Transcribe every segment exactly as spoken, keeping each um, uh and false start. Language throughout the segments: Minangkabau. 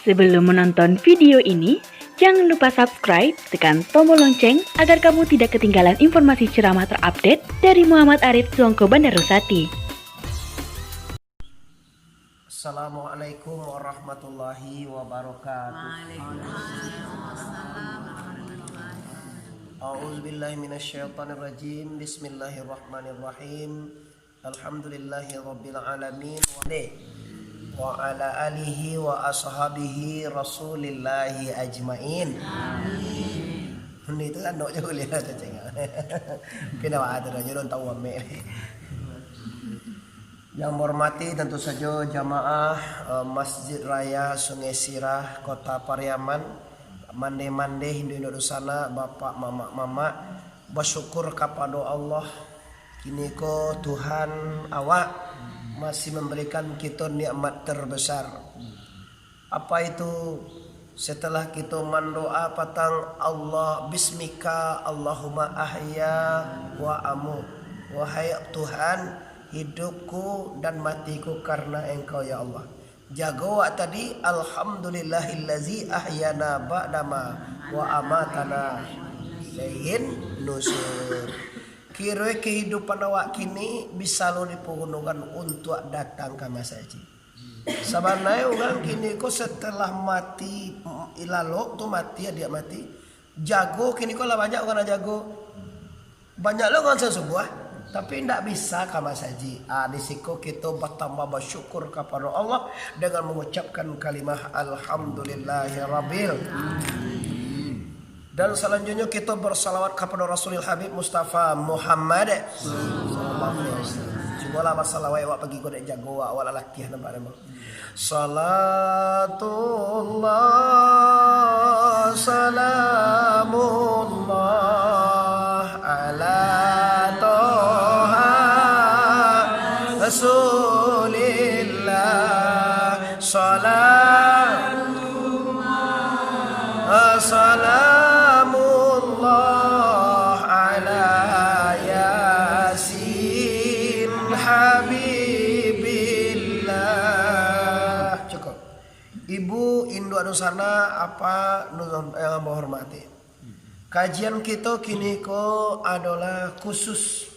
Sebelum menonton video ini, jangan lupa subscribe, tekan tombol lonceng agar kamu tidak ketinggalan informasi ceramah terupdate dari Muhammad Arif Suangko Bandarusati. Assalamualaikum warahmatullahi wabarakatuh. Waalaikumsalam warahmatullahi wabarakatuh. A'udzubillahi minasyaitonirrajim. Bismillahirrahmanirrahim. Alhamdulillahi rabbil alamin. Wa ala alihi wa ashabihi Rasulillahi ajmain. Amin. Ini tu kan dok je boleh lah cacing. Kena ada dah, jangan tahu amek. Yang menghormati tentu saja jamaah, eh, Masjid Raya Sungai Sirah, Kota Pariaman, mandeh-mandeh, induak-induak dunsanak, bapak, mamak-mamak, basyukur kapado Allah, kiniko Tuhan awak masih mambarikan kito nikmat terbesar. Apa itu? Setelah kito mandoa patang, Allah, bismika Allahumma ahya wa amu. Wahai Tuhan, hidupku dan matiku karena Engkau, ya Allah. Jago awak tadi, alhamdulillahillazi ahyana ba'dama wa amatana ilaihin nusur. Kiro kehidupan awak kini bisa lo dipagunokan untuak datang ka masajik. Sabananyo urang kini ko setelah mati, mm, ilalok tu mati, adiak mati, jago kini ko lah banyak urang nan jago. Banyak lo urang sasubuah, tapi indak bisa ka masajik. Ah, di siko kito batambah basyukur kapado Allah dengan mangucapkan kalimah alhamdulillahirabbil. Dan salanjutnyo kito bersalawat kapado Rasulil Habib Mustafa Muhammad. Sallallahu alaihi wasallam. Cubolah basalawat awak pagi ko dek jago awak, awak lah latiah nampak dek. Salatullah, salamullah, ala Toha Rasulillah. Salam, salamullah ala Yasin Habibillah. Cukup. Ibu, induak dunsanak, apak, nun-, yang ambo hormati. Kajian kito kini ko adolah khusus.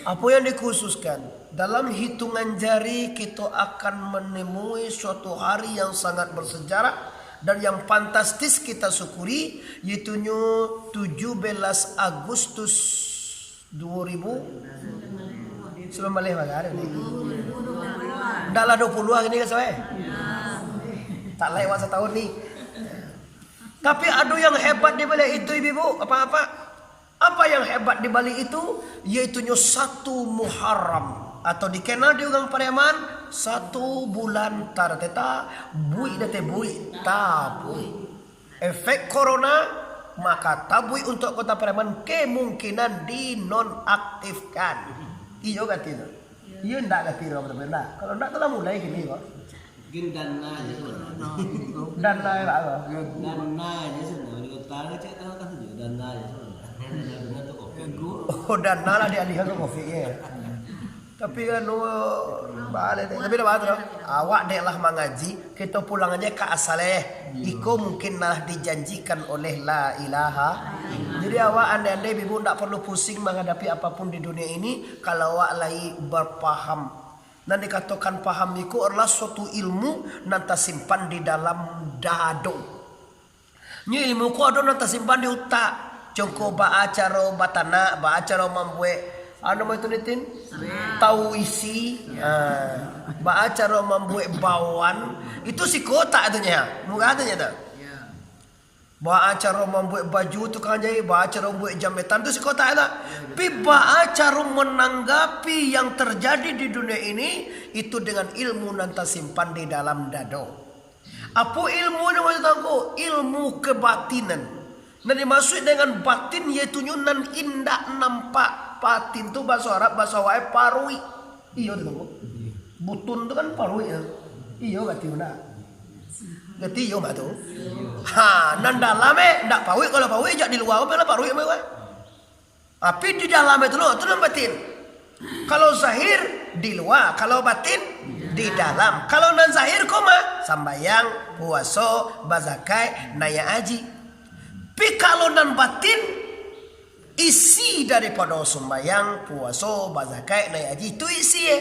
Apo yang dikhususkan? Dalam hitungan jari, kito akan menemui suatu hari yang sangat bersejarah dan yang fantastis kita syukuri, yaitunyo tujuh belas Agustus dua ribu sembilan belas, bagaimana ni? Ndak lah dua puluh hari ni ka, sawe? Tak lewat setahun ni. Tapi ado yang hebat di balik itu, ibu-ibu, apak-apak. Apa yang hebat di balik itu? Yaitunyo satu Muharram, atau dikenal di urang Pariaman, satu bulan tarateta, buik date buik, tabuik. Efek corona, maka tabuik untuak Kota Pariaman kemungkinan dinonaktifkan. Iyo kati tu. Iyo ndak kati tu, betul ndak? Kalau ndak, tu lah mulai kini ko. Mungkin dana je sebenarnya. Dana je lah ko. Dana je sebenarnya. Di kota ni cak tahu kan saja. Dana je sebenarnya. Dana tu covid. Oh, dana lah dialihkan ke covid, ya. Tapi kan, oh, balik deh. Tapi dah bagus dah. Awak dek lah mangaji, kita pulang aja ka asal eh. Iko mungkin lah dijanjikan oleh la ilaha. Jadi awak andai-andai ibu ndak perlu pusing menghadapi apapun di dunia ini, kalau awak lai berpaham. Nan dikatokan paham iko adalah suatu ilmu nan tasimpan di dalam dado. Nyo ilmu ko ado nan tasimpan di utak. Contoh, baa caro batanak, baa caro mambuek, anu namo itu ni, Tin? Tahu isi. Ha. Baa caro mambuek bawan. Itu siko utak tu nyo. Muka tu nyo tu. Baa caro mambuek baju tukang jahit, baa caro mambuek jambetan tu siko utak tu. Tapi baa caro menanggapi yang terjadi di dunia ini, itu dengan ilmu nan tasimpan di dalam dado. Apo ilmu nyo, Tuangku? Ilmu kebatinan. Nan dimaksud dengan batin, yaitunyo nan indak nampak. Batin tu bahaso Arab, bahaso awak paruik. Iyo tu, Tuangku. Butun tu kan paruik tu. Iyo, batin tu nak. Ngerti iyo, Mak, tu? Ha, nan dalam eh, ndak paruik, kalau paruik jak di lua, apo lah paruik, Mak, eh? Tapi di dalam itu lo, tu nan batin. Kalau zahir di lua, kalau batin Di dalam. Kalau nan zahir ko mah, sambayang, puaso, bazakaik, naiak haji. Tapi kalau nan batin, isi daripado sumbayang, puaso, bazakaik, naiak haji, itu isi e.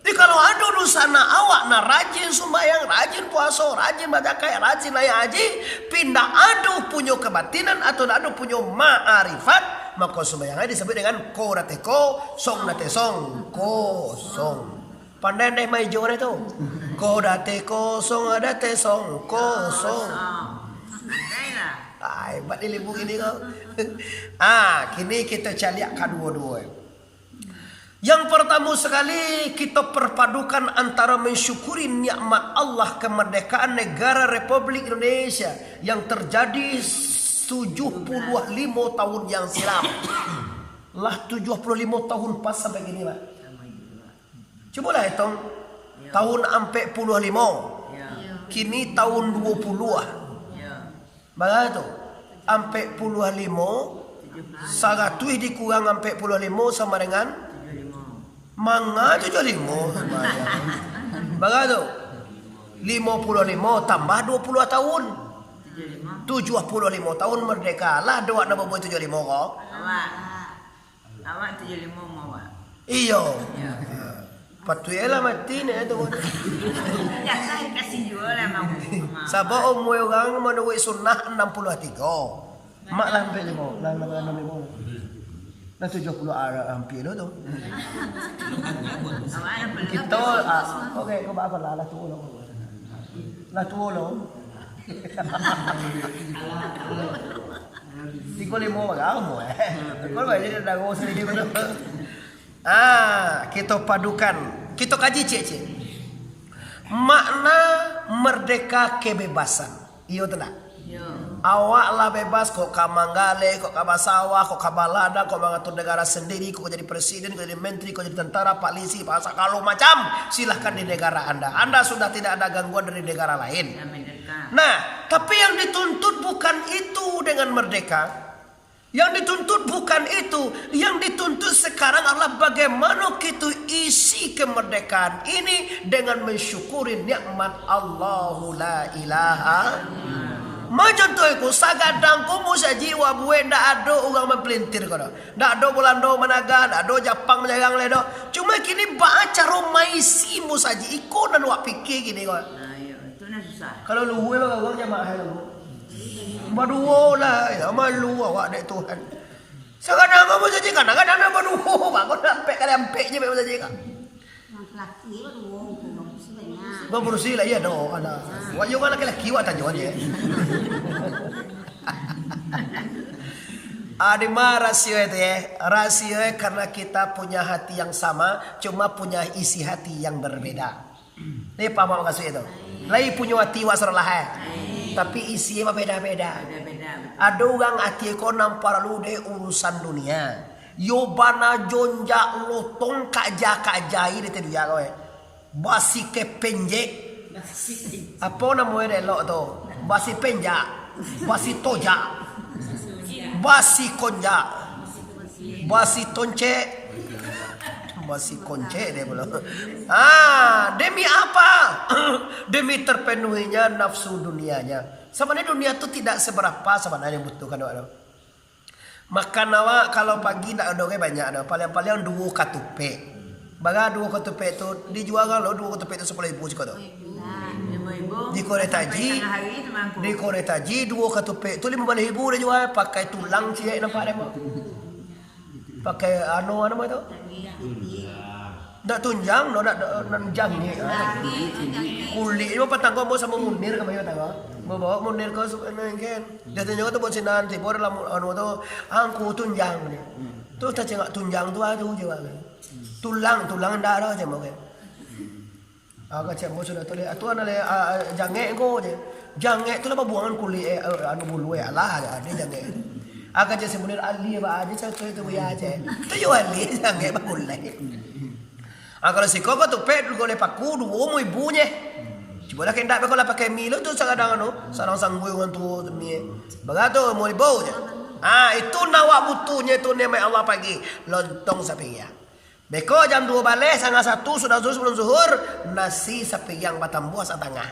Jadi kalau ado dunsanak awak nan rajin sumbayang, rajin puaso, rajin bazakaik, rajin naiak haji, tapi indak ado punyo kabatinan atau indak ado punyo ma'arifat, mako sumbayang e disabuik dengan ko date ko, song date song, kosong. Pandai ndeh maijo ndeh tu. Ko date kosong, date song, kosong. Pandai lah. Ai, buat di libu gini ko. Ah, kini kito caliak kaduo-duo. Yang pertamo sakali, kito perpadukan antara mensyukuri nikmat Allah kemerdekaan negara Republik Indonesia yang terjadi tujuh puluh limo tahun yang silam. Lah tujuh puluh limo tahun pas sampai kini, Pak. Cubolah etong, tahun ampek puluah limo, kini tahun duo puluah. Bara tu? Ampek puluah limo, saratuih dikurang ampek puluah limo sama dengan manga tujuah limo. Bara tu? Limo puluah limo tambah duo puluah tahun. Tujuah puluah limo tahun merdeka. Lah doak nak babuai tujuah limo ko? Awak. Awak tujuah limo umua awak. Iyo. Iyo. Patuik lah mati ni tu. Jangan kasih juo lah mau. Sabab umua urang manuruik sunnah anam puluah tigo. Mak lah ampek limo, lah, lah, lah, limo. Lah tujuah puluah arah hampir lo tu. Awak anam puluah. Kito, ah, oke, kau apa lah, lah tuo lo. Lah tuo lo. Tigo limo bagai umua, eh. Kau bagai jadi dago sendiri betul. Ah, kito padukan, kito kaji ciek-ciek. Makna merdeka kebebasan. Iyo tu ndak? Iyo. Awak lah bebas, kok ka manggaleh, kok ka basawah, kok ka baladang, kok mangatur negara sendiri, kok jadi presiden, kok jadi menteri, kok jadi tentara, polisi, apa sagalo macam. Silahkan di negara anda. Anda sudah tidak ada gangguan dari negara lain. Nah, tapi yang dituntut bukan itu dengan merdeka. Yang dituntut bukan itu. Yang dituntut sekarang adalah bagaimana kita isi kemerdekaan ini dengan mensyukuri nikmat Allahu la ilaha. Macontoh iku, sagadang ko musajik wak buek, ndak ado urang mampelintir ko doh. Ndak ado Balando managa, ndak ado Japang manyarang lai doh. Cuma kini baa caro maisi musajik iko nan wak pikia kini ko. Nah, iyo, itu nan susah. Kalau luhua urang jamaah luhua. Baduo lah, ya, malu awak dek Tuhan. Sagadang ko musajik, kadang-kadang baduo, Pak. Kau nak ampek kali ampek je, Pak, musajik, Kak. Nan laki baduo, urang parusi banyak. Urang parusi lah, iyo doh, alah. Wak yo laki-laki, wak tanyo je. Ah, di ma rasio itu, ya? Rasio karena kita punya hati yang sama, cuma punya isi hati yang berbeda. Ni paham awak makasuik tu? Lai punyo ati wak sarolah, eh. Tapi isi babeda-beda. Beda-beda, betul. Ado urang ati ko nan paralu dek urusan dunia. Yo bana jonjak lotong kaja-kajai di dunia ko, eh. Basi kepenjek. Apo namonyo dek elok tu? Basi penjak. Basi tojak. Basi konjak. Basi toncek. Basi koncek deh pulo. Ah, demi apa? Demi terpenuhinya nafsu dunianya. Sabananyo dunia tu tidak seberapa sabananyo butuhkan awak tu. Makan awak kalau pagi ndak ado gai banyak doh. Paling-paling duo katupek. Bara duo katupek tu dijual kan lo, duo katupek tu sapuluah ribu siko tu. Limo ribu. Di Koretaji, sampai tangah hari tu mangko. Di Koretaji duo katupek tu limo baleh ribu dijual, pakai tulang ciek nampak deh. Pakai anu, anu apa tu? Ndak tunjang, no, ndak, ndak, ndak jangek. Kulik ni patang ko ambo samo Munir ka bayo tangah. Ambo bawa Munir ko su-, nengken. Dia tunjang tu buat sinan, tibo dalam anu tu, angku tunjang ni. Tu tacingak tunjang tu ado je, Bang. Tulang, tulang ndak ado je, Bang. Ah, kecek ambo sudah tu, "Atu, ana le, ah, ah, jangek ko," je. Jangek tu lah babuangan kulik, eh, eh, anu bulu, eh, alah, ado jangek. Ah, kecek si Munir, "Ali, ba aja satu itu, buya aja." Tu yo ali, jangek bagulai. Ah, kalau siko ko tupek, dulu goleh paku, duo ribu je. Cubolah kendak beko lah pakai mi lo tu, sagadang anu, sarang sanggui urang tuo tu mi. Barato, limo ribu je. Ah, itu nan awak butuhnyo tu, nikmat Allah pagi. Lontong sapiriang. Beko jam duo baleh, satangah satu, sudah zuhur, sebelum zuhur, nasi sapiriang batambuah satangah.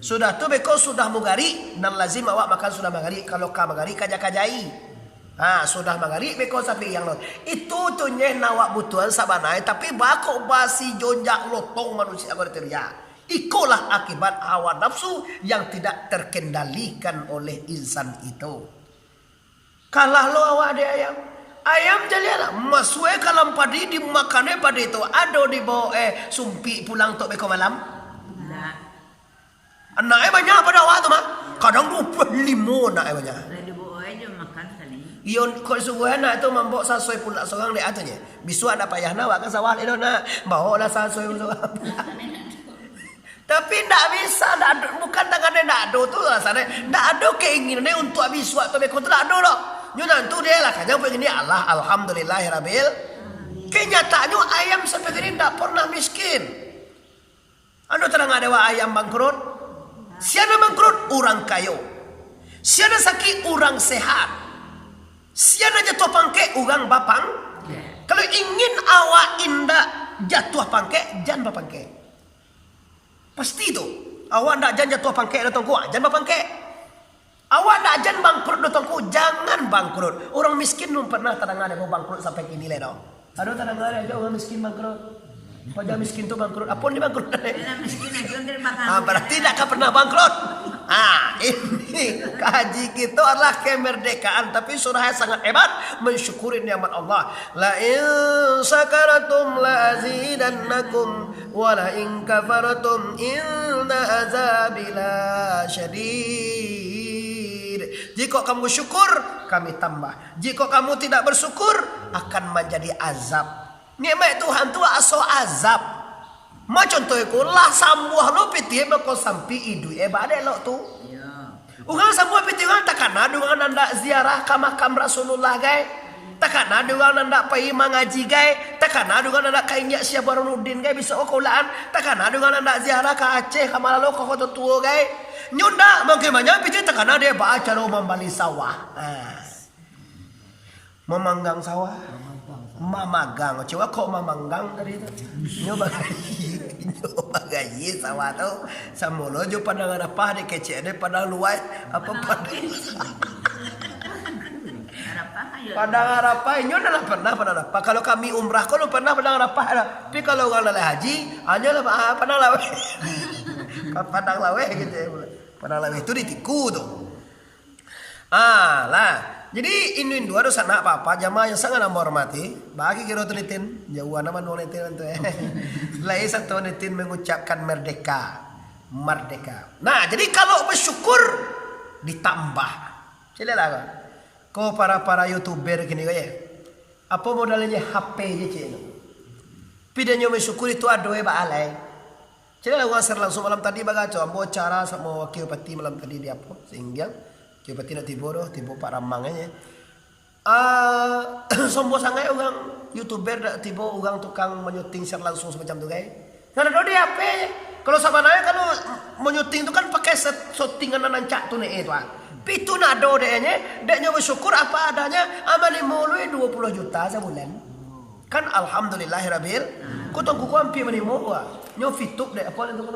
Sudah tu beko sudah mugarik, nan lazim awak makan sudah magarik, kalau ka magarik kaja-kajai. Ha, sudah magarik beko sapiriang lo. Itu tu nyeh nan awak butuahan sabananyo, tapi bako basi jonjak lotong manusia ko diteriak. Ikolah akibat hawa nafsu yang tidak terkendalikan oleh insan itu. Kalah lo awak dek ayam. Ayam jalialah, masuak ka dalam padi, dimakan e padi tu. Ado dibao e sumpik pulang tok beko malam? Indak. Anak e banyak pado awak tu mah. Kadang duo puluah limo anak e banyak. Lah dibao e jo makan sakali. Iyo, kok subuah anak tu mambao sasoi pulak sorang dek atunyo. Bisuak ndak payah nak awak ka sawah lai doh nak. Baolah sasoi sorang. Tapi ndak bisa, ndak ado, bukan tangan e ndak ado tu alasan e. Ndak ado keinginan e untuak bisuak tu beko tu ndak ado doh. Nyo nantu deh lah, kanyang pengini Allah, alhamdulillahirabbil. Kenyataannyo ayam sampai kini ndak pernah miskin. Ado tadanga dek awak ayam bangkrut? Sia nan bangkrut, urang kayo. Sia nan sakik, urang sehat. Sia nan jatuah pangkek, urang bapang-. Kalau ingin awak indak jatuah pangkek, jan bapangkek. Pasti tu. Awak ndak jan jatuah pangkek doh Tuangku, jan bapangkek. Awak ndak jan bangkrut doh Tuangku, jangan bangkrut. Urang miskin alun pernah tadanga dek bangkrut sampai kini lai doh. Ado tadanga dek urang miskin bangkrut? Paja miskin tu bangkrut. Apo ni bangkrut? Miskin aja, dia bakal Ah, berarti ndak akan pernah bangkrut. Ah, ini kaji kita adalah kemerdekaan, tapi surah yang sangat hebat, mensyukuri nikmat Allah. La in syakartum la azidannakum wa la in kafartum inna azabi la syadid. Jikok kamu syukur, kami tambah. Jikok kamu tidak bersyukur, akan manjadi azab. Nikmat Tuhan tu aso azab. Ma contoh iko, lah sambuah lo pitih bako sampi iduik e badek lok tu. Urang sambuah pitih urang takana dek urang nan ndak ziarah ka makam Rasulullah gai. Takana dek urang nan ndak pai mangaji gai. Takana dek urang nan ndak ka injak Syekh Burhanuddin gai bisuak ko ka ulaan. Takana dek urang nan ndak ziarah ka Aceh, ka Malalo, ka Koto Tuo gai. Nyo ndak, mungkin banyak pitih takana dek baa caro mambali sawah. Ha. Mamanggang sawah. Mamagang. Cubo kok mamanggang tadi tu. Nyo bagayi, nyo bagayi sawah tu. Samulo jo Padang Arafah dikecek dek Padang Luwai. Apa Padang? Padang Arafah, inyo lah pernah Padang Arafah. Kalau kami umrah ko lah pernah Padang Arafah lah. Tapi kalau urang lalai haji, hanyo lah, ah, Padang Laweh. Padang Laweh gitu ya. Padang Laweh tu di Tiku tu. Ah, lah. Jadi, indu-indu, ado sanak, papa, jamaah yang sangat ambo hormati, bagi kiro tu nitin, jauah nama nuang nitin tu, eh. Lai sato nitin mengucapkan merdeka. Merdeka. Nah, jadi kalau bersyukur, ditambah. Caliaklah ko. Ko para-para YouTuber kini ko, ya. Apo modalnyo H P je, cek tu. Tapi dek nyo mensyukuri tu ado, eh, baalai. Caliaklah urang siaran langsung malam tadi bagaco, ambo acara samo Wakil Bupati malam tadi di apo, Singgiang. Wakil Bupati ndak tibo doh, tibo Pak Ramang aja. Ah, sombong sangaik urang YouTuber, ndak tibo urang tukang manyuting siaran langsung samacam tu, gai. Nan ado di H P. Kalau sabananyo kalau manyuting tu kan pakai set-, syutingan nan rancak tu, nek, eh, tu, ah. Tapi tu nan ado dek nyo, dek nyo bersyukur apa adanya, ah, manimo lui duo puluah juta sabulan. Kan alhamdulillahirabbil. Ko Tuangku ko ampia manimo ko, ah. Nyo Vtube dek, apo tu,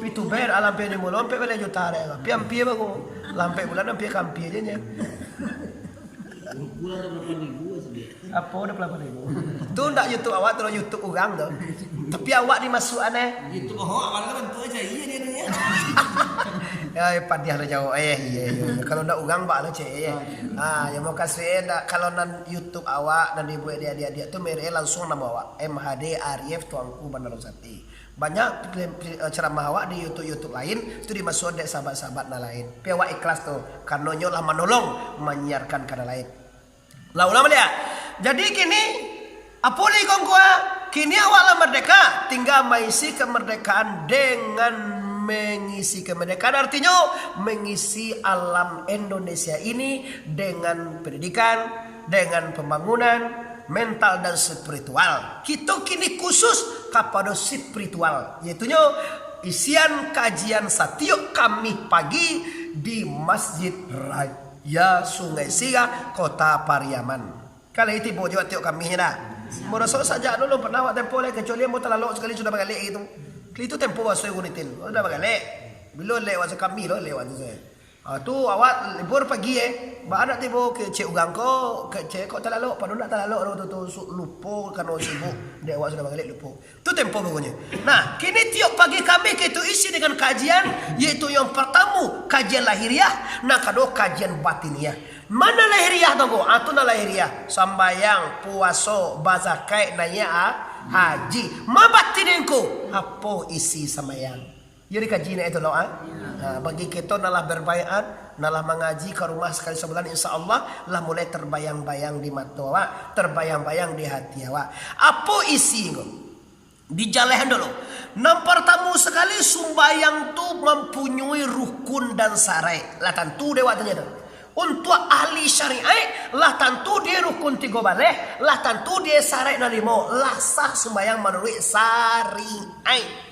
VTuber, alah ampia manimo lo, ampek baleh juta dek. Ampia-ampia bago. Lah ampek bulan ampia ka ampia je nyo. Bulan dah berapa ribu sih dia? Apo dah berapa ribu? Tu ndak YouTube awak, tu YouTube urang tu. Tapi awak dimasuakan, eh. YouTube awak, awak kan bantu aja, iya dia, dia. Ya, padiah lah jawab, eh, iya, iya. Kalau ndak urang, bak lah, cek, eh. Ah, ya, makasih, eh, ndak, kalau nan YouTube awak, nan dibuek di adiak-adiak tu, merek langsung namo awak. M H D Arif Tuangku Bandaro Sati. Banyak pil-, pil-, eh, ceramah awak di YouTube-YouTube lain, tu dimasuakan dek sahabat-sahabat nan lain. Tapi awak ikhlas tu, karano nyo lah manolong manyiarkan ka nan lain. Lah ulang baliak. Jadi kini, apo lai ko ngku ah? Kini awak lah merdeka, tingga maisi kemerdekaan dengan mengisi kemerdekaan, artinyo mengisi alam Indonesia ini dengan pendidikan, dengan pembangunan mental dan spiritual. Kito kini khusus kapado spiritual, yaitunyo isian kajian satiok Kamih pagi di Masjid Raya Sungai Sirah, Kota Pariaman. Kan lai tibo juo tiok Kamih nyo dah. Maraso sajak dulu pernah awak tempo lai, kecuali ambo talalok sakali sudah bagalek gitu. Kali itu tempo baso gunitin, sudah bagalek. Bilo lek waktu kami lo, lek waktu saya. Ah, tu awak libur pagi eh. Baa nak tibo kecek urang ko, kecek kok talalok, padahal nak talalok tu, tu, su-, lupo karano sibuk. Dek awak sudah bagalek lupo. Tu tempo pokoknyo. Nah, kini tiok pagi kami kito isi dengan kajian, yaitu yang pertamo, kajian lahiriah, nan kaduo, kajian batiniah. Mana lahiriah tu, Ngku? Ah, tu nan lahiriah. Sambayang, puaso, bazakaik, naiak, ah, haji. Ma batiniah, Ngku? Apo isi sambayang? Yo dikaji nak itu lo, ah. Ha, bagi kito nan lah berbaiat, nan lah mangaji ka rumah sakali sabulan, insya Allah lah mulai terbayang-bayang di mato awak, terbayang-bayang di hati awak. Apo isi ko? Dijalehan dulu. Nan partamo sakali, sumbayang tu mampunyoi rukun dan saraik. Lah tantu dek awak tanyo tu. Untuak ahli syariat, lah tantu dia rukun tigo baleh, lah tantu dia saraik nan limo, lah sah sumbayang manuruik syariat.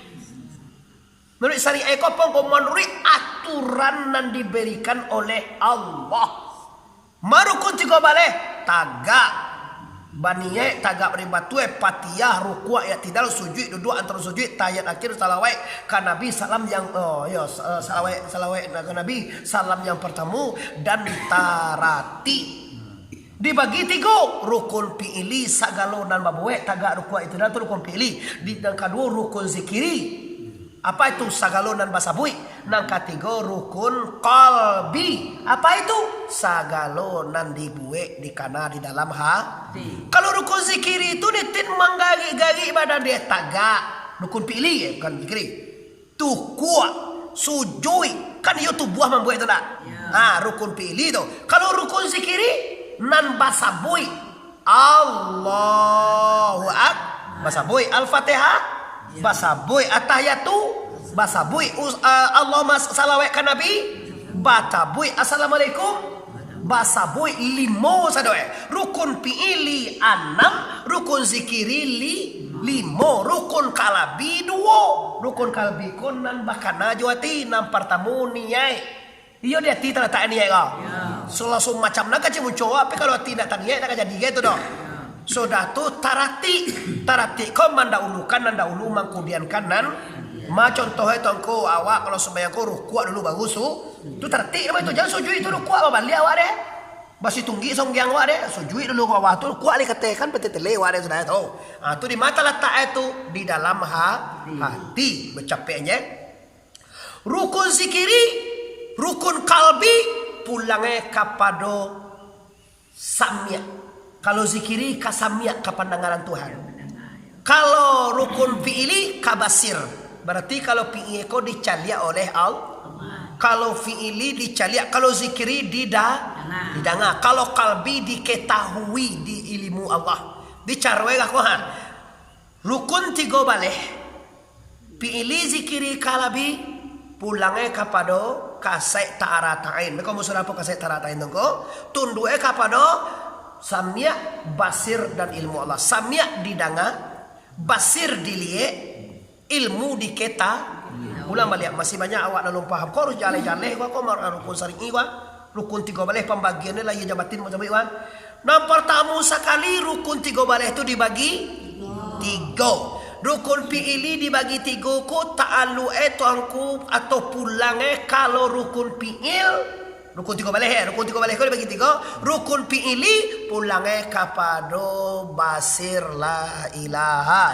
Manuruik syariat ko apo ko? Manuruik aturan nan diberikan oleh Allah. Ma rukun tigo baleh, tagak. Baniaik, tagak dari batua, Fatihah, rukuak, iktidal, sujuik, duduak, antaro sujuik, tahiyat akhir, salawat ka Nabi, salam yang, oh, yo, sa-, salawat, salawat ka Nabi, salam yang partamo, dan taratik. Dibagi tigo, rukun fi'ili sagalo nan babuek, tagak, rukuak, iktidal tu rukun fi'ili. Di, nan kaduo rukun zikiri. Apa itu? Sagalo nan basabuik. Nan katigo rukun qalbi. Apa itu? Sagalo nan dibuek dikana di dalam hati. Kalau rukun zikiri tu nitin manggarik-garik badan dia tagak. Rukun fi'ili, eh, bukan zikiri. Rukuak, sujuik, kan iyo tubuah mambuek tu ndak? Ya. Ha, rukun fi'ili tu. Kalau rukun zikiri, nan basabuik, Allahu Ak-, basabuik Al-Fatihah, basabuik At-Tahiyatu, basabuik us-, ah, Allahumma salawat ka Nabi, basabuik Assalamualaikum, basabuik limo sado, eh. Rukun fi'ili anam, rukun zikiri li-, limo, rukun kalbi duo. Rukun kalbi ko nan bakana jo ati, nan partamo niaik. Iyo, di ati talatak niaik ko. Ya. So, langsung macam nan ka cimunco, tapi kalau ati ndak taniaik, ndak ka jadi gitu doh. Ya. Sudah tu taratik. Taratik ko mandahulukan nan dahulu, mangkudiankan nan ma-, contoh e, Tuangku, awak kalau sumbayang ko rukuak dulu baru su-, tu taratik namo itu. Jan sujuik tu rukuak babaliak awak deh. Basitunggik songgiang awak deh. Sujuik dulu ka bawah tu, rukuak lai ka ateh, kan patetele awak deh sudah tu. Ha, tu di ma talatak e tu, di dalam ha-, hati, bacapeknyo. Rukun zikiri, rukun kalbi, pulang e kapado samiak. Kalau zikiri ka samiak, ka pandangaran Tuhan. Kalau rukun fi'ili ka basir. Berarti kalau fi'ili ko dicaliak oleh Allah. Kalau fi'ili dicaliak, kalau zikiri dida-, didanga. Kalau kalbi diketahui di ilimu Allah. Di caro e ko ha. Rukun tigo baleh, fi'ili, zikiri, kalbi, pulang e kapado kasek ta'aratain. Beko musuh apo kasek ta'aratain tu ko? Tunduak e kapado samiak, basir, dan ilmu Allah. Samiak didanga, basir diliek, ilmu diketa-, ulang baliak, masih banyak awak nan alun paham. Ko harus jaleh-jaleh ko, ko mar-, rukun syari'i ko. Rukun tigo baleh pambagian ni lahia jo batin, macam itu, kan? Nan partamo sakali, rukun tigo baleh tu dibagi tigo. Rukun fi'ili dibagi tigo ko ta'aluk e, Tuangku, atau pulang e, kalau rukun fi'il, rukun tigo baleh, eh, rukun tigo baleh ko dibagi tigo, rukun fi'ili pulang e kapado basir, la ilaha.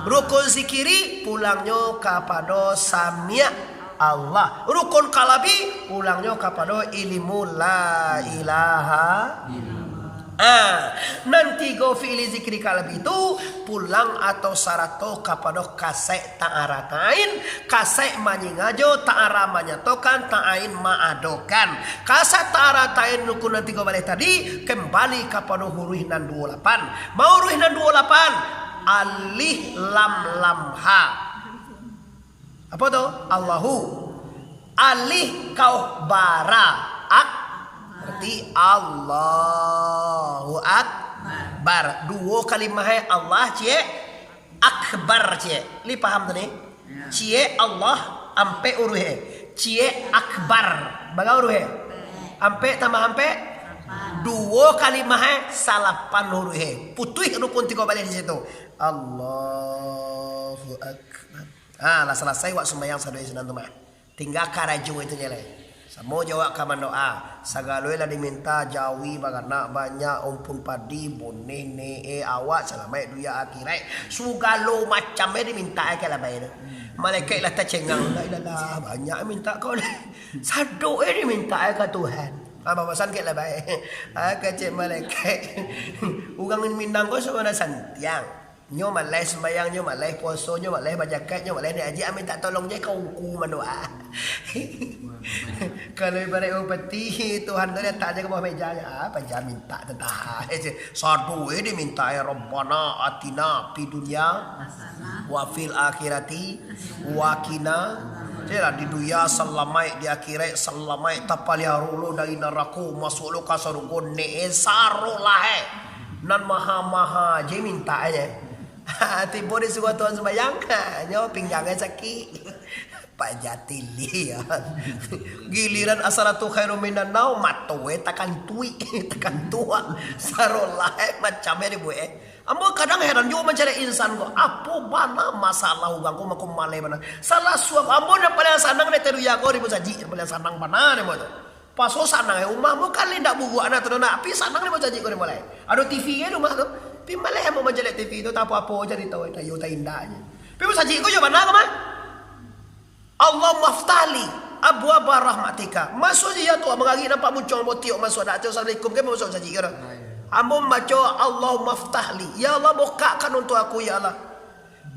Rukun zikiri pulangnyo kapado samiak, Allah. Rukun kalbi, pulangnyo kapado ilimu la ilaha. Ah, nan tigo fi'ili, zikiri, kalbi tu pulang atau sarato kapado kasek ta'aratain, kasek manyingajo, ta'ara manyatokan, ta'ain maadokan. Kasek ta'aratain rukun nan tigo baleh tadi kembali kapado huruih nan duo lapan. Ma huruih nan duo lapan? Alif, lam, lam, ha. Apo tu? Allahu. Alif kauf bara. Ak. Berarti Allahu Akbar. Duo kalimah e Allah, ciek. Akbar, ciek. Lai paham tu ni? Ciek Allah, ampek uruih e. Ciek Akbar. Bara uruih e? Ampek tambah ampek? Duo kalimah, eh, salapan huruih, eh. Putuih rukun tigo baleh di situ. Allahu Akbar. Ha, lah salasai wak sumbayang sadoe sinan tu mah. Tingga karajo itu je lai. Samo jo awak ka mandoa. Sagalo lah diminta, jawi baranak banyak, umpun padi, boneh, neek, awak salamaik dunia akhirat. Sagalo macam e diminta e ka labai tu. Malaikat lah tacengang. La ilaha, banyak minta kau ni. Sadok e diminta e ka Tuhan. Ha, babasan kek labai. Ha, kecek malaikat. Urang Minang ko sabananyo santiang. Nyo maleh sumbayang, nyo maleh puaso, nyo maleh bajakat, nyo maleh naiak haji, ah, minta tolong je ka ungku mandoa. Kalau ibarat bupati, Tuhan tu letak je ka bawah meja je. Ah, paja minta tatahan. Sadok e diminta e, Rabbana atina fid dunya wa fil akhirati wa qina. Jelah di dunia salamaik, di akhirat salamaik, tapaliaro lo dari narako, masuak lo ka sarugo, neek e saro lah e. Nan maha-maha je minta e. Tibo di surau Tuhan sumbayang, nyo pinggang e sakik. Paja tili, ya. Giliran as-salatu khairum minan naum, mato e takantuik, takantuak. Saro lah e, macam e dibuek e. Ambo kadang heran juo mancaliak insan ko. Apo bana masalah urang ko, mako maleh bana. Salah suap ambo nan paliang sanang di ateh dunia ko di musajik, nan paliang sanang bana dek ambo tu. Puaso sanang e, umah ambo kan indak buruak na tu, nak pi sanang di musajik ko di maleh. Ado T V e di umah tu. Pi maleh ambo mancaliak T V tu, tak apo-apo carito, tak iyo tak indak je. Pi musajik ko jo bana ko mah. Allahumma ftahli abwaba rahmatika. Masuak je ya tu, mangarik nampak muncuang botiok masuak, dak tu assalamualaikum kan masuak sajik kan. Ambo mambaco, Allahumma ftahli. Ya Allah, bukakkan untuk aku, ya Allah.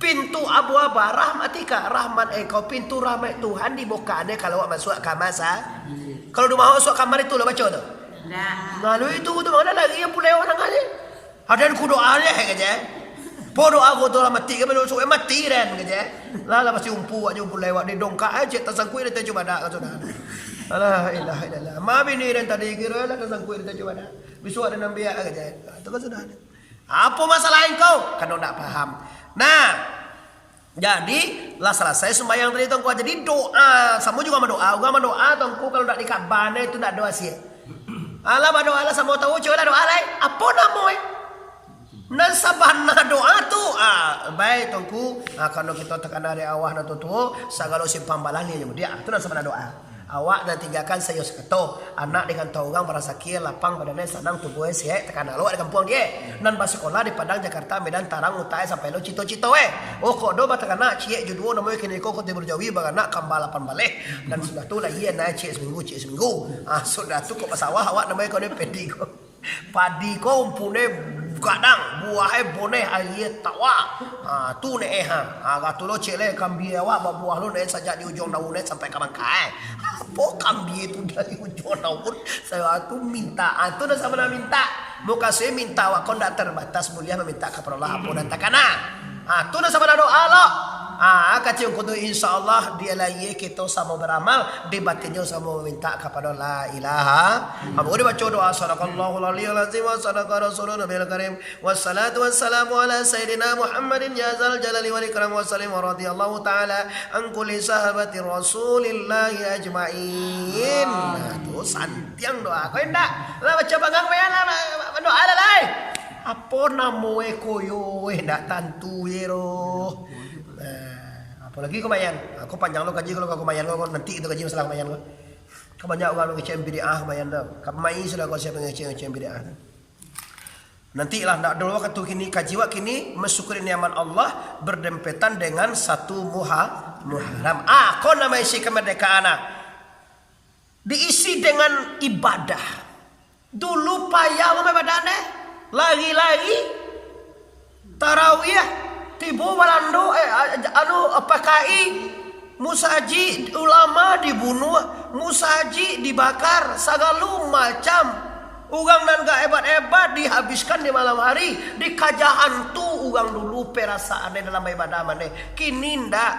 Pintu abwaba rahmatika, rahmat engkau, pintu rahmat Tuhan dibukak dek kalau awak masuak kamar sa. Kalau rumah awak masuak kamar itu lah baco tu. Lalu itu tu mana lagi yang pulai orang ni? Aden ku doa leh, kecek. Po doa ko tu lah mati, kami doa suwek mati den, kecek. Lah, lah pasti umpu awak jo umpu lewat, di dongkak aja, tasangkuik di tacu badak, kan sudah. Alah, ilah, ilah. Ma bini den tadi kira lah tasangkuik di tacu badak. Bisuak den ambiak, kecek. Tu kan sudah. Apo masalah engkau? Kan ndak paham. Nah, Jadi, lah salasai sumbayang tadi, Tuangku. Jadi, doa, samo juo mandoa. Urang mandoa, Tuangku, kalau ndak dikabana, itu ndak ado asie. Alah, badoa lah, samo tahu, cubolah doa lai. Apo namo e? Nan sabana doa tu, ah, baik, Tuangku. Ah, karano kito takana dari awah nan tuo-tuo, sagalo simpang balah ni aja mudiak. Ah, tu nan sabana doa. Awak nan tinggakan sayo sakato, anak di kantau urang barasaki, lapang badanai, sanang tubuah, sehat, takana lo di kampuang die. Nan basikolah di Padang, Jakarta, Medan, tarang utak e sampai lo cito-cito e. Oh, kok do bataranak, ciek jo duo namo e, kini ko kok tibo jawi baranak kamba lapan baleh. Dan sudah tu lah iyo naik ciek saminggu, ciek saminggu. Ah, sudah tu kok basawah awak namo e kok ni pedi ko. Padi ko umpune gadang, buah e boneh, aia tawa. Ha, tu ne eh, ha. Ha, katu lo cek le, kambia awak babuah lo ne sajak di ujuang daun ne sampai ka bangkai. Apo kambia tu dari ujuang daun, saya tu minta. Ha, tu nan sabana minta. Mukasuik minta awak ko ndak terbatas, buliah maminta kapado Allah apo nan takana. Ha, tu nan sabana doa lo. Ah, kacil ko tu, insya Allah, di lahia kito samo baramal, di batinnyo samo maminta kapado la ilaha. Ambo dibaco doa, sadaqallahul aliyul azim wa sadaqa rasulun nabiyil karim. Wassalatu wassalamu ala sayyidina Muhammadin ya zal jalali wal ikram wa sallim wa radiyallahu ta'ala an kulli sahabati Rasulillahi ajma'in. Nah, tu santiang doa. Kau indak? Lah baco bangang, lah, lah, lah, doa lah, lai. Apo namo e koyo, eh, ndak tantu je doh. Nah, apolagi kumayan. Aku panjang lo kaji kalau kau kumayan, kau nanti itu kaji masalah kumayan kau. Kau banyak urang ngecek bid'ah kumayan tu. Kau mai sudah kau siapa ngecek-ngecek bid'ah tu. Nantilah, ndak dulu waktu kini, kaji wak kini, mensyukuri nikmat Allah berdempetan dengan satu Muha-, Muharram. Ah, kau nama isi kemerdekaan, ah. Diisi dengan ibadah. Dulu payah mah ibadah neh. Lari-lari, tarawih, tibo Balando, eh, anu, P K I, musajik ulama dibunuh, musajik dibakar, sagalo macam. Urang nan gak hebat-hebat dihabiskan di malam hari, dikaja hantu urang dulu perasaan dalam baibadah maneh. Kini ndak.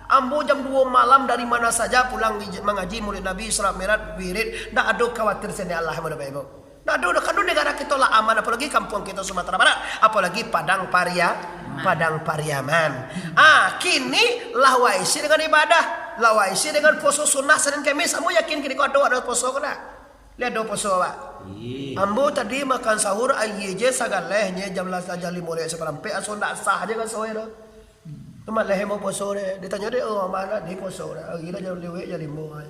Ambo jam duo malam dari mana saja pulang ngij-, mangaji Maulid Nabi, Isra Mi'raj, wirid, ndak ado khawatir sene Allah mano bae, Bu. Ndak ado, kan negara kito lah aman, apolagi kampuang kito Sumatera Barat, apolagi Padang Paria-, Padang Pariaman. Ah, kini lah waisi dengan ibadah, lah waisi dengan puaso sunnah Senin Kemis, ambo yakin kini ko ado, ado puaso ko ndak? Lihat do puaso awak. Ambo tadi makan sahur, aia je sagaleh, nye jam las, jam limo lewat saparampek, aso ndak sah je raso e tu. Tu maleh ambo puaso deh. Ditanyo dek, "Oh, aman lah, di puaso deh." Ari lah jam lewat, jam limo ai.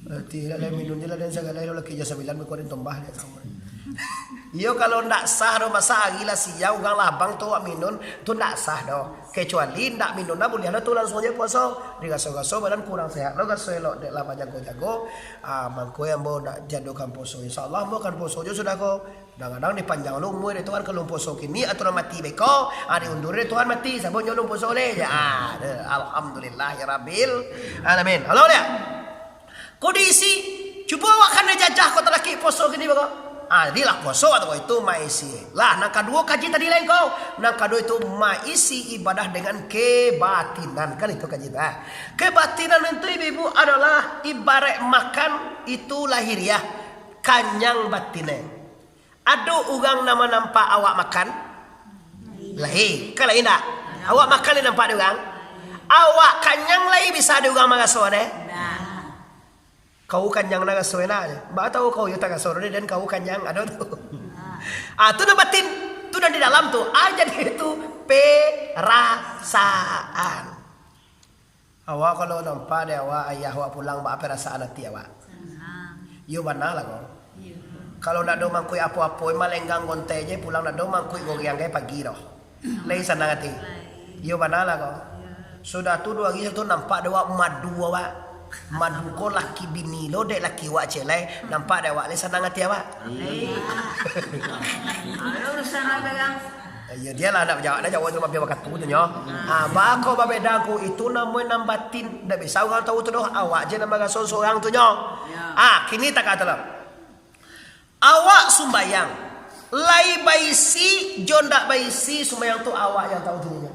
Berarti lah, lah minun je lah den sagaleh, laki jam sambilan, beko den tombah dek sahur. Iyo, kalau ndak sah tu, masa ari lah siang, urang lah abang tu awak minun, tu ndak sah doh. Kecuali ndak minun lah, buliah lah tu langsuang je puaso. Diraso-raso badan kurang sehat lo, raso elok dek lah bajago-jago. Ah, mangko ambo nak jadokan puaso. Insya Allah ambo akan puaso jo sudah ko. Kadang-kadang dipanjang lo umua dek Tuhan, kalau puaso kini atau lah mati beko, ah, diundur dek Tuhan mati, sabab nyo alun puaso leh. Ah, deh, alhamdulillahirabbil alamin. Halo dia. Ko diisi, cubo awak kan jajah ko talakik puaso kini beko. Ah, jadi lah puaso atau itu maisi. Lah, nan kaduo kaji tadi lain ko. Nan kaduo itu maisi ibadah dengan kebatinan. Kan itu kaji tu, ah. Kebatinan itu, ibu-ibu, adalah ibarat makan itu lahiriah, kanyang batin e. Ado urang nan manampak awak makan? Lai. Kan lai ndak? Awak makan lai nampak dek urang? Awak kanyang lai bisa dek urang maraso deh? Kau kanyang nan raso enak je. Baa tahu kau yo taraso deh, dan kau kanyang, ado tu. Ah, tu nan batin. Tu nan di dalam tu. Ah, jadi itu perasaan. Awak kalau nampak dek awak, ayah awak pulang, baa perasaan ati awak? Sanang. Iyo bana lah ko. Iyo. Kalau ndak ado mangkuik apo-apo, malenggang gontai je pulang, ndak ado mangkuik goreang gai pagi doh. Lai sanang ati. Lai. Iyo bana lah ko. Iyo. Sudah tu duo hari tu nampak dek awak madu awak. Madu ko laki bini lo dek laki awak ciek lai, nampak dek awak lai sanang ati awak. Lai. Ado urusan awak dagang. Iyo, dia lah nak jawab, nak jawab tu mampia wakatu tu nyo. Ah, bako babeda ko, itu namonyo nan batin. Ndak bisa urang tahu tu doh, awak je nan maraso surang tu nyo. Ya. Ah, kini takah tu lah. Awak sumbayang, lai baisi jo ndak baisi sumbayang tu awak yang tahu tu nyo.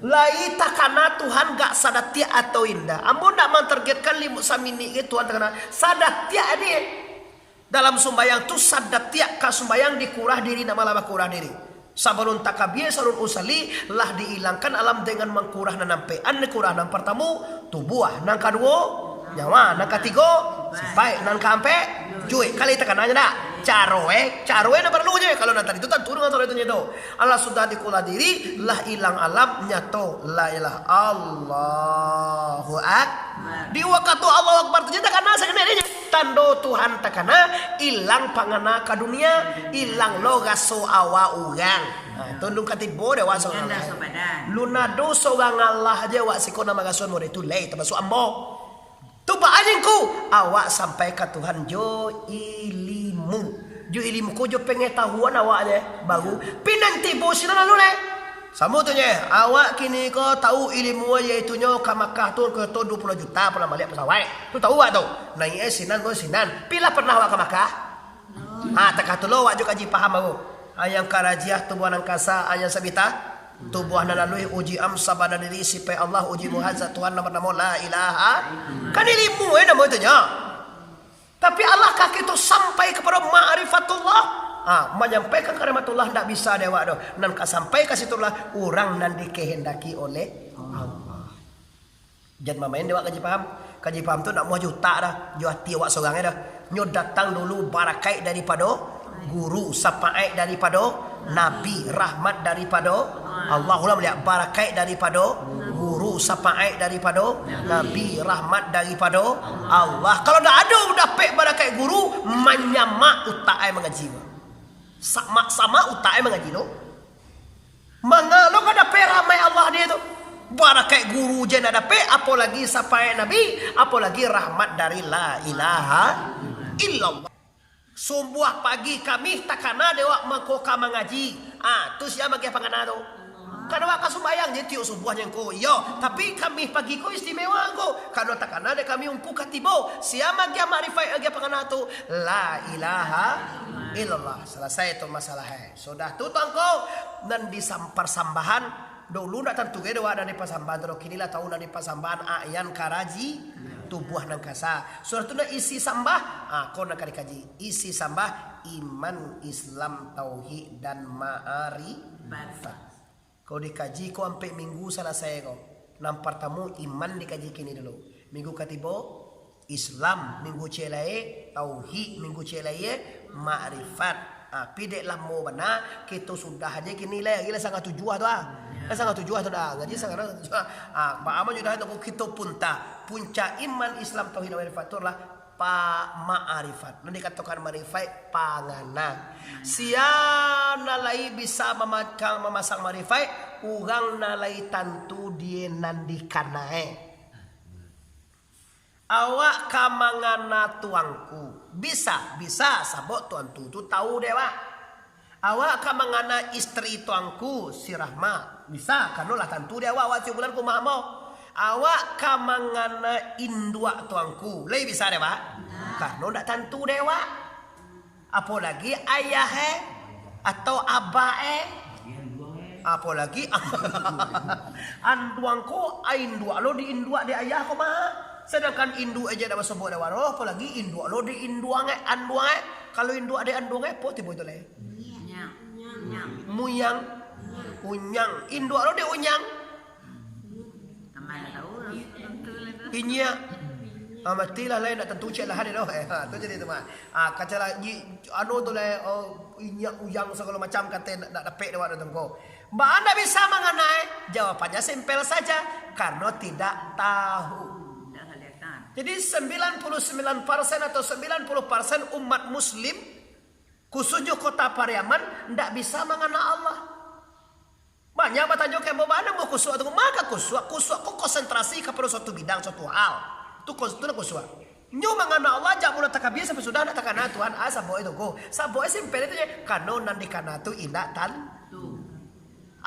Lai takana Tuhan gak sadatiak atau indak. Ambo ndak mantargetkan limo saminik ke Tuhan takana. Sadatiak ni. Dalam sumbayang tu, sadatiak ka sumbayang dikurah diri, nak malah bakurah diri. Sabalun takabia, sabalun usalli, lah diilangkan alam dengan mangkurah nan ampek. An dikurah nan partamo, tubuah, nan kaduo, nyawa, nan katigo, sipaik, nan kaampek, juik. Kali takananyo ndak? Caro e, caro e nan paralu je. Kalau nan tadi tu tantu dengan caro itu nyo tu. Alah sudah dikurah diri, lah ilang alam, nyato la ilaha, Allahu Akbar. Di wakatu Allahu Akbar tu je takana sakenek dinyo. Tando Tuhan takana, ilang pangana ka dunia, ilang lo raso awak urang. Ha, tu alun ka tibo dek awak surang lai. Lun ado surang alah je awak siko nan maraso model tu lai, tamasuak ambo. Tu baa je ngku, awak sampai ka Tuhan jo ilimu. Jo ilimu ko jo pangatahuan awak je, baru. Pi nan tibo sinan lalu lai. Samo tu nye, awak kini ko tahu ilimu, yaitu nyo ka Makkah tu karajo duo puluah juta pulang baliak pasawaik. Tu tahu awak tu. Naiak e sinan ko sinan. Pi lah parnah awak ka Makkah? Ha, takah tu lo awak jo kaji paham baru. Ha, yang karajiah tubuah nan kasa, ha, yang sabita. Tubuah nan aluih, uji am, saba nan diri, sipaik Allah, uji muhazat Tuhan nan banamo La Ilaha. Kan ilimu, eh, namo itu nyo. Tapi alah ka kito sampai kapado ma'rifatullah? Ha, manyampaikan ka ma'rifatullah ndak bisa dek awak doh. Nan ka sampai ka situ lah urang nan dikehendaki oleh Allah. Jan mamain dek awak kaji paham. Kaji paham tu ndak muah jo utak dah, jo ati awak sorang dah. Nyo datang dulu barakaik daripado guru, sapaat daripado Nabi, rahmat daripado Allah. Ulang baliak, barakaik daripado guru, sapaat daripado Nabi, rahmat daripado Allah. Kalau ndak ado dapek barakaik guru, manyamak utak ai mangaji. Samak-samak utak ai mangaji tu. Manga lo ka dapek rahmat Allah dia tu. Barakaik guru je ndak dapek, apolagi sapaat Nabi, apolagi rahmat dari La Ilaha Illallah. Sumbuah pagi Kamih takana dek awak mangko ka mangaji. Ah, tu sia magiah pangana tu. Kan awak ka sumbayang je tiok sumbuah je ngku. Iyo, tapi Kamih pagi ko istimewa ngku. Karano takana dek Kamih ngku ka tibo. Sia magiah makrifat, magiah pangana tu. La ilaha illallah. Salasai tu masalah e. Sudah tu tu ngku nan disam-, parsambahan. Dulu ndak tantu ge dek awak nan dipasambahan tu, kini lah tahu nan dipasambahan, ayan karaji, tubuah nan kasa. Sudah tu nan isi sambah, ha, ko nan ka dikaji. Isi sambah, iman, Islam, tauhid, dan ma'rifat. Ko dikaji ko ampek minggu salasai ko. Nan partamo iman dikaji kini dulu. Minggu katibo, Islam, minggu ciek lai, Tauhid, minggu ciek lai, eh, makrifat. Ah, pi dek lamo bana, kito sudah aja kini lai, lagi lah sangah tujuah tu ah. Lah sangah tujuah tu dah, ngaji sangah tujuah. Ah, baa mah judah tu kito punta. Puncak iman, Islam, tauhid, makrifat tu lah pa-, makrifat. Nan dikatokan makrifat, pangana. Sia nan lai bisa mamakang, mamasang makrifat, urang nan lai tantu die nan dikanae. Awak ka mangana tuangku. Bisa, bisa, sabab tuanku tu tahu dek awak. Awak ka mangana istri tuangku, si Rahma. Bisa, karano lah tantu dek awak, awak si bulan ka rumah ambo. Awak ka mangana induak tuangku. Lai bisa dek awak? Karano ndak tantu dek awak. Apolagi ayah e, atau abah e. Apolagi anduang ko, induak lo di induak di ayah ko mah. Sedangkan induak aja dak basobok dak waroh, apolagi induak lo di induang e, anduang e. Kalau induak di anduang e, po tibo itu lai? Muyang. Unyang. Induak lo di unyang. Inyiak. Ah, matilah lai, ndak tantu cek lah ado doh. Eh, ha, tu jadi tu mah. Ah, kacalah, anu tu lai, oh, inyiak uyang sagalo macam kato ndak, ndak dapek dek awak tu ko. Baa ndak bisa mangana e? Jawabannyo simpel saja, karano tidak tahu. Jadi sembilan puluh sembilan persen atau sembilan puluh persen umat muslim, khususnyo Kota Pariaman, ndak bisa mangana Allah. Banyak batanyo ka ambo, baa nan ambo khusyuk tu? Manga khusyuk, khusyuk ko konsentrasi kapado suatu bidang, suatu hal. Tu khus-, tu nan khusyuk. Nyo mangana Allah, jak mula takabia sampai sudah ndak takana Tuhan, ah, sabab itu ko. Sabab simpel itu je, karano nan dikana tu indak tan-,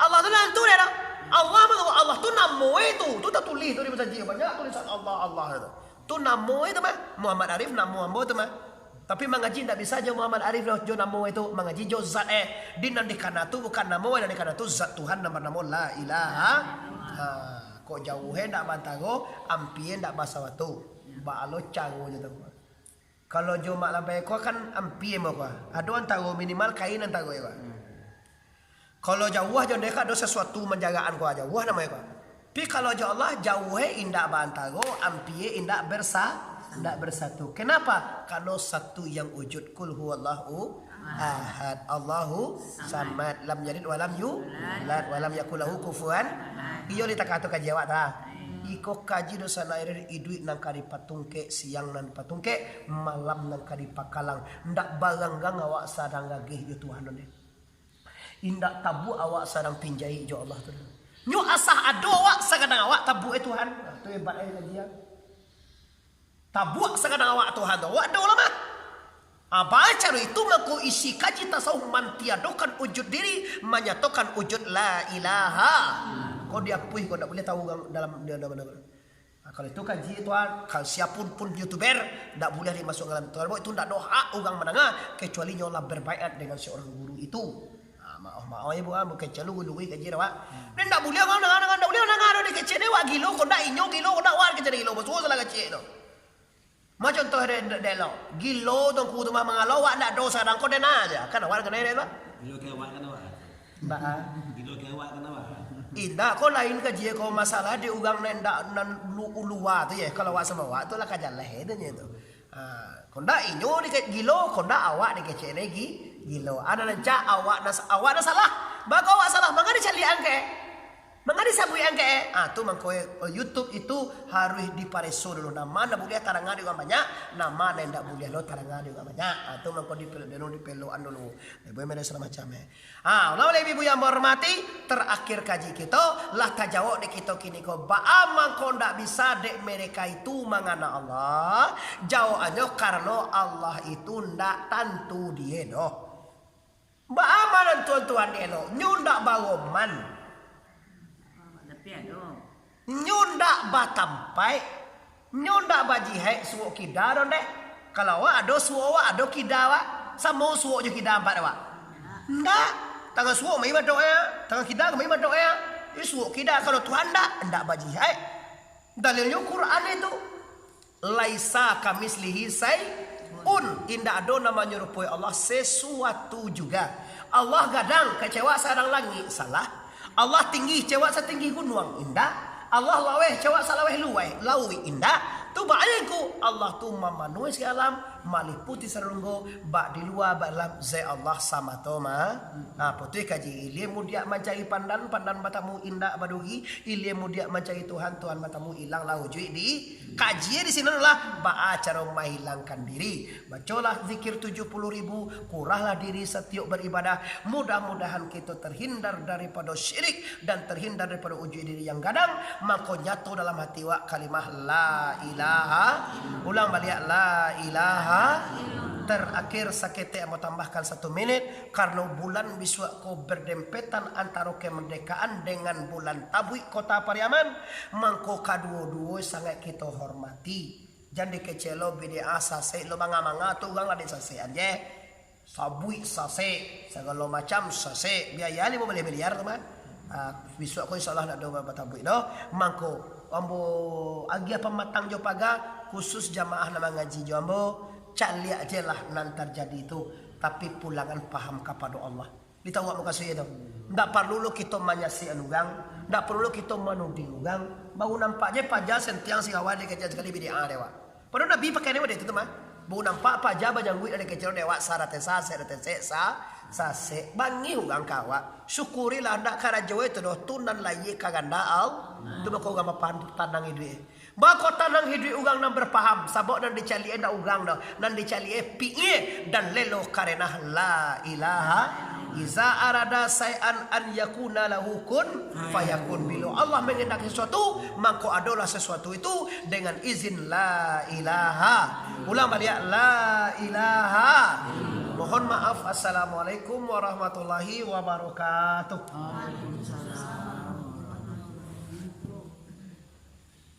Allah tu nan tu dia dah. Allah mah, Allah tu namo itu, tu tatulih tu di masajid, banyak tulisan Allah, Allah tu. Tu namo itu mah, Muhammad Arif namo ambo tu mah. Tapi mangaji ndak bisa jo Muhammad Arif doh, jo namo itu, mangaji jo zat e. Di nan dikana tu bukan namo, nan dikana tu zat Tuhan nan banamo La Ilaha. Ha, kok jauah e ndak baantaro, ampia e ndak basawatu. Baa lo caro jo tu. Kalau jo mak labai ko kan ampia e mah ko. Ado antaro, minimal kain antaro e ko. Kalau jauah jo deka ado sasuatu manjarakan ko, jauah namo e ko. Tapi kalau jo Allah, jauah e indak baantaro, ampia e indak bersa-, indak bersatu. Kenapa? Karano satu yang wujud, Qul huwallahu ahad, Allahu samad, lam yalid walam yulad, walam yakul lahu kufuwan. Iyo, di takah tu kaji awak ta. Iko kaji dosa lahir iduik nan ka dipatungkek, siang nan dipatungkek, malam nan ka dipakalang. Ndak baranggang awak sadang gageh jo Tuhan on deh. Indak tabuak awak sadang pinjai jo Allah tu. Nyo asa ado awak sagadang awak tabuak e Tuhan. Nah, tu hebat e kaji e. Tabuak sagadang awak Tuhan tu. Awak ado lah mah. Ah, baco itu mako isi kaji tasawuf mantiadokan wujud diri, manyatokan wujud la ilaha. Kau diapuih, kau ndak buliah tahu urang dalam dia, dia, dia, dia. Nah, kalau itu kaji Tuhan, kalau siapun pun youtuber, ndak buliah dimasuak dalam Tuhan. Itu ndak ado hak urang mandanga, kecuali nyo lah berbaiat dengan seorang guru itu. Ah, maoh-maoh ya, bukan, bukan celu guru kaji dah, Wak. Dia ndak buliah urang mandanga, ndak buliah mandanga dah dikecek deh, Wak, gilo, kau ndak inyo gilo, kau ndak Wak dikecek gilo, basuo salah kecek tu. Macam contoh deh, deh, deh lo, gilo tu ku tu mah mangalo, Wak ndak dosa, dang kau dena aja, kan Wak kena deh, Wak. Gilo ke Wak kena, Wak. Baa. Gilo ke awak kan awak. Indak, ko lain kaji ko, masalah di urang nan indak nan lu-, ulua tu ye. Kalau awak samo awak tu lah ka jaleh tu nye tu. Ha, ko ndak inyo dikecek gilo, ko ndak awak dikecek lagi gilo. Ado nan cak awak nan sa-, awak nan salah. Bako awak salah, manga dicaliak angke. Manga disabuik angke. Ah, tu mangko, eh, YouTube itu harus dipareso dulu. Nama nan buliah taranga di urang banyak, nama nan indak buliah lo taranga di urang banyak. Ah, tu mangko dipel-, dulu dipeloan dulu. Ibu Mary segala macam, eh. Ha, ulah-ulah ibu yang menghormati, terakhir kaji kito, lah tajawab dek kito kini ko, baa mangko ndak bisa dek mereka itu mangana Allah? Jawabannyo, karano Allah itu ndak tantu die doh. Baa mah nan Tuhan-Tuhan elok, nyo ndak baroman. Tapi ado. Nyo ndak batampaik, nyo ndak bajihek suok kida doh ndeh. Kalau awak ado suok awak, ado kida awak, samo suok jo kida ampek awak? Ndak. Tangan suok mai madok ya, tangan kida mai madok ya. Ih, suok kida, kalau Tuhan ndak, ndak bajihek. Dalilnyo Quran itu. Laisa kamitslihi syai'un, indak ado nan manyarupoi Allah sesuatu juga. Allah gadang, kecewa sadang langik, salah. Allah tinggi, kecewa satinggi gunuang, indak. Allah laweh, kecewa salaweh luweh, lauik, indak. Tu baa ku, Allah tu mamanuhi sagalo alam, maliputi sarunggo, bak di lua, bak dalam, zat Allah samato ma-, nah, putuih kaji. Ilia mudiak mancari pandan, pandan batamu indak baduri, ilia mudiak mancari Tuhan, Tuhan batamu ilang lah ujuik di kaji di sini lah, baa caro mahilangkan diri. Bacolah zikir tujuh puluh ribu, kurahlah diri satiok baribadah. Mudah-mudahan kito terhindar daripado syirik dan terhindar daripado ujuik diri yang gadang. Mangko nyato dalam hati wak kalimah la ilaha. Ulang baliak, la ilaha. Terakhir saketek ambo tambahkan satu minit, karano bulan bisuak ko berdempetan antaro kemerdekaan dengan bulan tabuik kota Pariaman, mangko kaduo-duo sangaik kito hormati. Jan dikecek lo bidiah sasek lo, manga-manga tu urang lah disasekan je. Sabuik sasek, sagalo macam sasek, biaya limo baleh miliar tu mah. Ah, bisuak ko insyaallah ndak ado batabuik doh. Mangko ambo agiah pamatang jo paga, khusus jamaah nan mangaji jo ambo, caliak je lah nan tarjadi tu, tapi pulangan paham kapado Allah. Ditahu awak mukasuik tu. Ndak parlu lo kito manyasekan urang, ndak parlu lo kito manuding urang. Baru nampak je paja sentiang sirawa dikecek sakali bidiah dek awak. Padahal Nabi pakai ni model itu tu mah. Baru nampak paja bajangguik dari kecil dek awak, saratesa, sek, ratesek, sa, sasek. Bangih urang ka awak. Syukurilah ndak karajo itu doh, tu nan lahia kahandak Allah. Tu mako urang bapahan tanang iduik. Mako tanang iduik urang nan bapaham, sabab nan dicaliak indak urang doh, nan dicaliak pikir dan lelo karena la ilaha. Iza arada syai'an an yakuna lahu kun fayakun. Bila Allah manghendaki sesuatu, mangko adolah sesuatu itu dengan izin la ilaha. Ulang baliak, la ilaha. Mohon maaf. Assalamualaikum warahmatullahi wabarakatuh.